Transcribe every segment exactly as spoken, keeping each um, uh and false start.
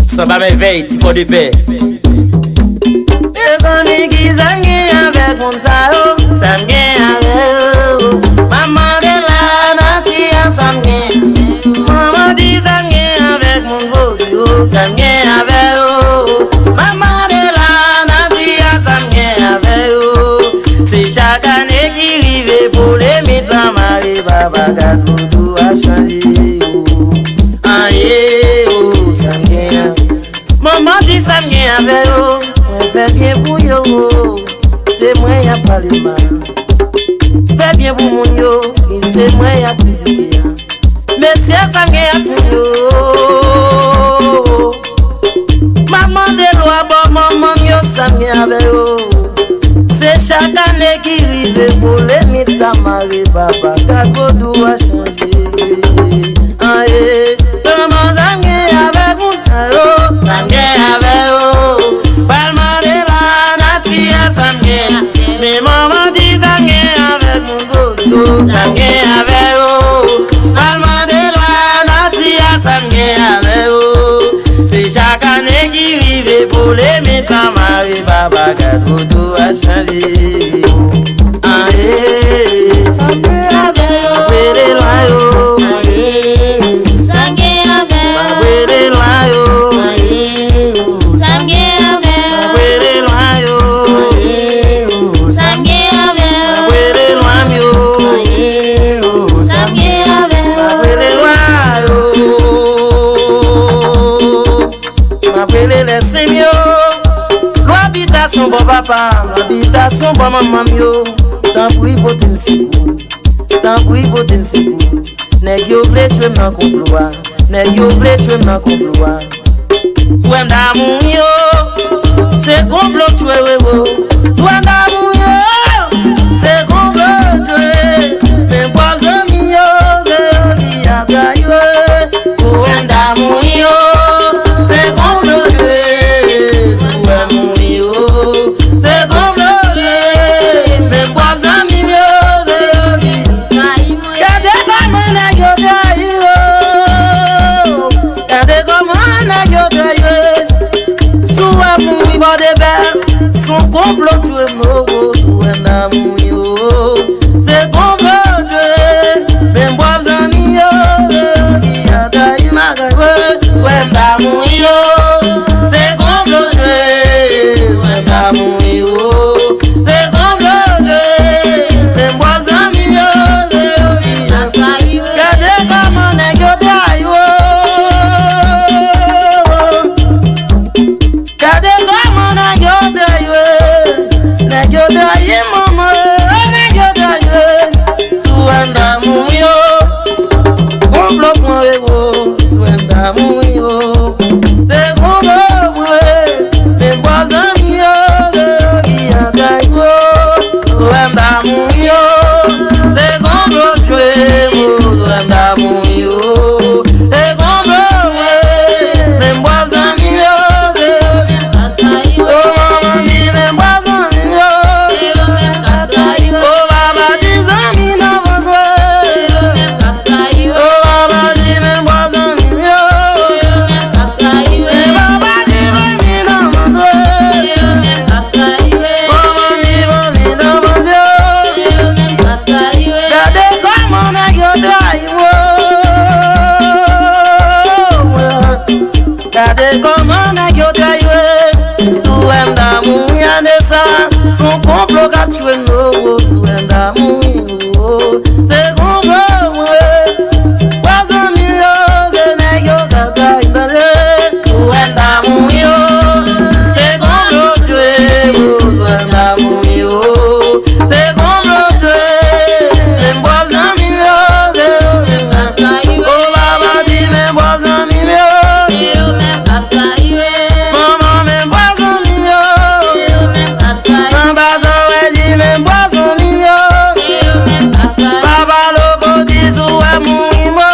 Sanba mèvèy, ti pò de pè. Mezanmi, kisa m gen avèk moun sa yo? Sa m gen avè yo? Manman de la nati a, sa m gen. Manman di sa m gen avèk moun vodou yo? Sa m gen avè yo? Manman de la nati a, sa m gen avè yo? Se chak ane ki rive pou limit lan mare, papa gad vodou a chanje yo. Aye, oh, sa m gen an. Manman di sa m gen avè yo, mwen fè byen pou yo, oh. Se mwen y ap pale mal. Fè byen pou moun yo, e se mwen y ap kritike an. Mesye, sa m gen ak moun yo? M ap mande lwa bò manman m yo, sa m gen avè yo? Se chak ane ki rive pou limit sa mare, papa gad vodou a chanje. Aye, manman, sa m gen avèk moun sa yo? Sa m gen avè yo? Pral mande la nati a sa m gen. Men manman di sa m gen avèk moun vodou, sa m gen avè yo. Pral mande lwa nati a sa m gen avè yo. Se chak ane ki rive pou limit lan mare, papa gad vodou a chanje. Aye, sa m gen avè yo. Mwen rele lwa yo. Aye, sa m gen avè yo. Mwen rele lwa yo. Aye, sa m gen avè yo. Mwen rele lwa yo. Aye, sa m gen avè yo. Mwen rele lwa m yo. Aye, sa m gen avè yo. Mwen rele lwa yo. M ap rele lè sen m yo. Lwa bitasyon bò papa m, lwa bitasyon bò manman m yo. Tanpri pote m sekou. Tanpri pote m sekou. Nèg yo vle tchwe m nan konplo a. Nèg yo vle tchwe m nan konplo a. Sou M damou yo, se konplo tchwe wi wo. Sou M damou yo, se konplo tchwe. Men pwòp zanmi yo, se yo ki ap trayi wi. Sou M damou yo, se konplo tchwe. Sou M damou yo, se konplo tchwe. Men pwòp zanmi yo, se yo ki trayi mwen. Gade kòman nèg yo trayi yo. Gade kòman nèg yo trayi yo. Sou M mouri bò de pè. Sou konplo tchwe m, oh, oh, sou M damou yo. Se konplo tchwe. Men pwòp zanmi yo, se yo ki ap trayi m a gade. Sou M damou yo. Se konplo tchwe. Sou M damou yo. Se konplo tchwe. Men pwòp zanmi yo, se yo ki ap trayi. Gade kòman nèg yo trayi yo. Gade kòman nèg yo trayi yo. Nèg yo trayi manman, nèg yo trayi yo. Sou M damou yo. Konplo pran rewo, sou M damou yo. Se konplo pran, se pwòp zanmi yo, se yo ki ap trayi yo. Sou M damou yo, se konplo tchwe m, sou M damou yo. Se konplo mwen, men pwòp zanmi yo, se yo ki ap trayi. O manman di men pwòp zanmi yo. O papa di zanmi nan fòs mwen. O papa di men pwòp zanmi yo. Men papa di zanmi nan fòs mwen. O manman di zanmi nan fòs yo. Gade kòman nèg yo trayi mwen. Gade kòman nèg yo trayi yo. Sou M damou wi ane sa. Son konplo k ap tchwe nou, oh, sou M damou wi, oh. Se konplo mwen. Pwòp zanmi yo, se nèg yo k ap trayi m tande. Sou M damou wi, oh. Se konplo tchwe, oh, sou M damou wi, oh. Se konplo tchwe. Men pwòp zanmi yo, se yo menm k ap trayi yo. O papa di men pwòp zanmi yo. Manman men pwòp zanmi yo. Manman sa wè di men pwòp zanmi yo. Papa loko di sou wè mouri mo.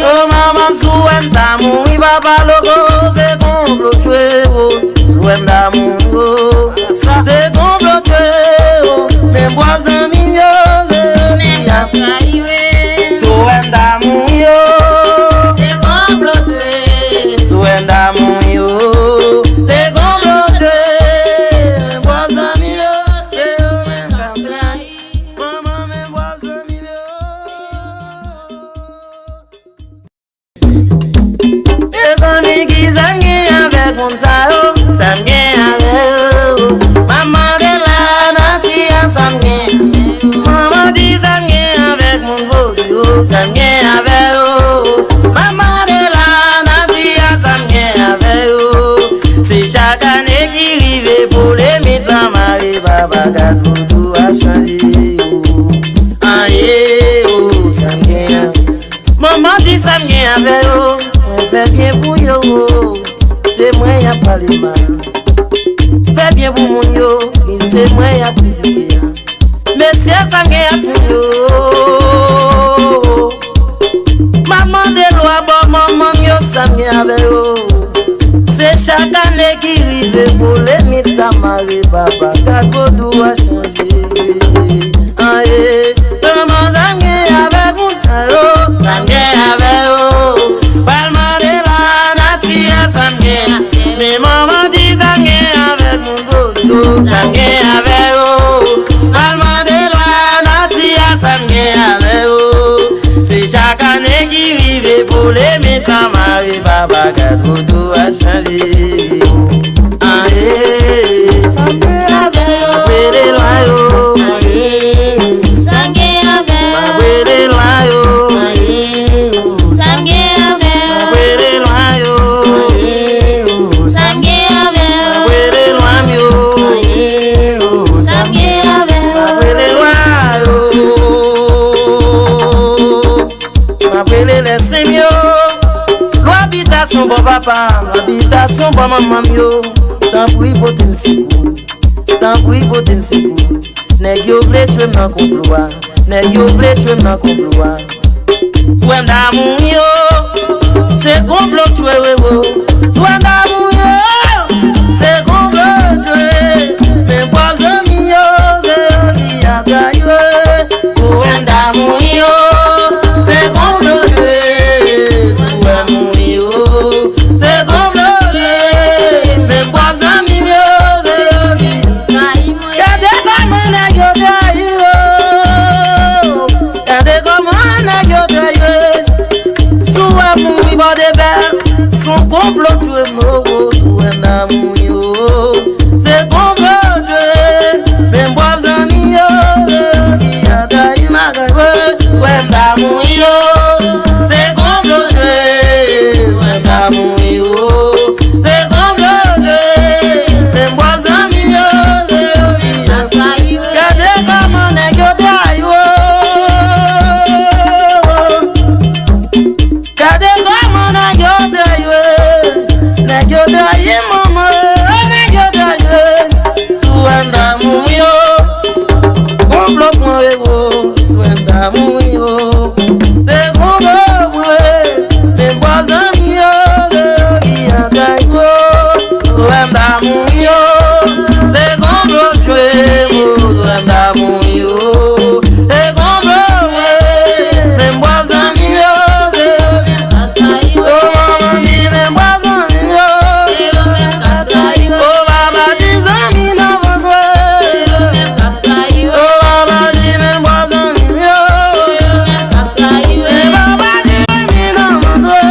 O manman m sou wè m ta mouri papa loko se konplo tchwe wo. Sou wè m ta mouri wo. Se konplo tchwe wo. Men pwòp zanmi yo se yo ki ap trayi wi. Sou wè m ta mouri yo. Se konplo tchwe. Sa yo, sa m gen avè yo. M ap mande la nati a sa m gen. Manman di sa m gen avèk moun vodou yo. Sa m gen avè yo. M ap mande la nati a sa m gen avè yo. Se chak ane ki rive pou limit lan mare papa gad vodou a chanje yo. An ye yo, sa m gen avè yo. Manman di sa m gen avè yo, mwen fè byen pou yo. Se mwen y ap pale mal. Fè byen pou moun yo, e se mwen y ap kritike a. Mesye sa m gen ak moun yo. M ap mande lwa bò manman m yo sa m gen avè yo. Se chak ane ki rive pou limit sa mare papa gad vodou a chanje. An ye, kòman sa m gen avèk moun sa yo? Sa m gen avè yo. Pral mande la nati a sa m gen. Men manman di sa m gen avèk moun vodou. Sa m gen avè yo. Pral mande lwa nati a sa m gen avè yo. Se chak ane ki rive pou limit lan mare papa gad vodou a chanje. Aye, sa m gen avè yo. M ap rele lwa yo. Aye, sa m gen avè yo. M ap rele lwa yo. Aye, sa m gen avè yo. M ap rele lwa yo. Aye, sa m gen avè yo. M ap rele lwa m yo. Aye, sa m gen avè yo. M ap rele lwa yo. M ap rele lèsen m yo. Lwa bitasyon bò papa m, lwa bitasyon bò manman m yo. Tanpri pote m sekou. Tanpri pote m sekou. Nèg yo vle tchwe m nan konplo a. Nèg yo vle tchwe m nan konplo a. Sou M Damou yo, se konplo tchwe wi wo. Sou M Damou yo, se konplo tchwe. Men pwòp zanmi yo, se yo ki ap trayi wi. Sou M Damou yo, se konplo tchwe. Sou M Damou yo, se konplo tchwe. Men pwòp zanmi yo, se yo ki trayi mwen. Gade kòman nèg yo trayi yo. Gade kòman nèg yo trayi yo. Sou M Damou bò de bè, sou konplo tchwe m wo. Sou M Damou yo, se konplo tchwe. Men pwòp zanmi yo, se yo ki ap trayi m. Sou M Damou yo, se konplo tchwe. Sou M Damou yo, se konplo tchwe. Men pwòp zanmi yo, se yo ki ap trayi. Gade kòman nèg yo trayi wo. Gade kòman nèg yo trayi yo. Nèg yo trayi manman yo, nèg yo trayi yo. Sou M Damou yo, konplo pran rewo. Sou M Damou yo, se konplo pran. Men pwòp zanmi yo, se yo ki ap trayi yo. Sou M Damou yo, se konplo tchwe yo. Sou M Damou yo, se konplo pran. Men pwòp zanmi yo, se yo ki ap trayi yo. Manman di men pwòp zanmi yo. O papa di zanmi nan fòs mwen. O papa di men pwòp zanmi m yo. Men papa di zanmi nan fòs mwen.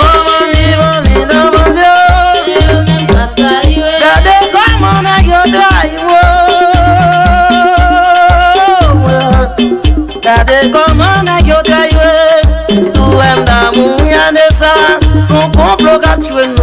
Manman di zanmi nan fòs yo. Gade kòman nèg yo trayi mwen. Gade kòman nèg yo trayi mwen. Sou M Damou y a de sa. Se yon konplo k ap tchwe m.